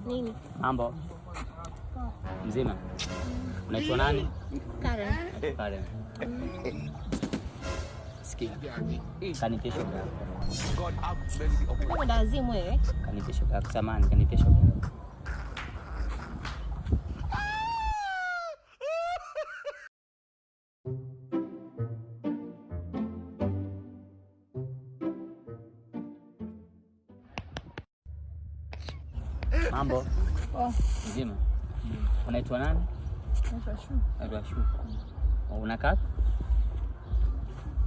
Nini? Mambo. Mzima. Unaitwa nani? Karen. Karen. Sikia. Kanipe shoga yako. Wewe ndo wazimu wewe. Kanipe shoga yako. Samahani, kanipe shoga yako. Mambo. Oh. Mzima. Unaitwa nani? Naitwa Shu. Naitwa Shu. Unakaa?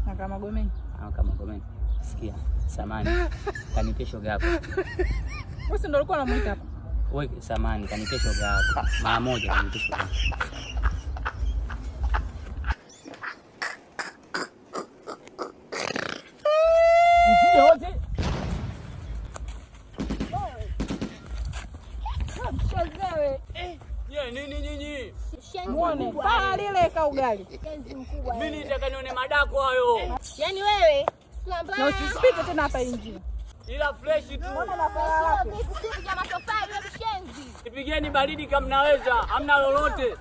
Nakaa Magomeni. Nakaa Magomeni. Sikia, samani. Kanipe shoga yako. Wewe si ndio ulikuwa unamuita hapa? Wewe samani, kanipe shoga yako. Mara moja kanipe shoga yako. Msije wote. Mshazewe. Ye, nini nyinyi? Shenzi Muone. mkubwa. Paa lile ka ugali. Shenzi mkubwa. Mimi nitaka nione madako hayo. Yaani wewe sura Na mbaya. usipite tena hapa injini. Ila fresh tu. Muone na paa lake. Vipi vya matofali wewe shenzi. Nipigeni baridi kama mnaweza, hamna lolote.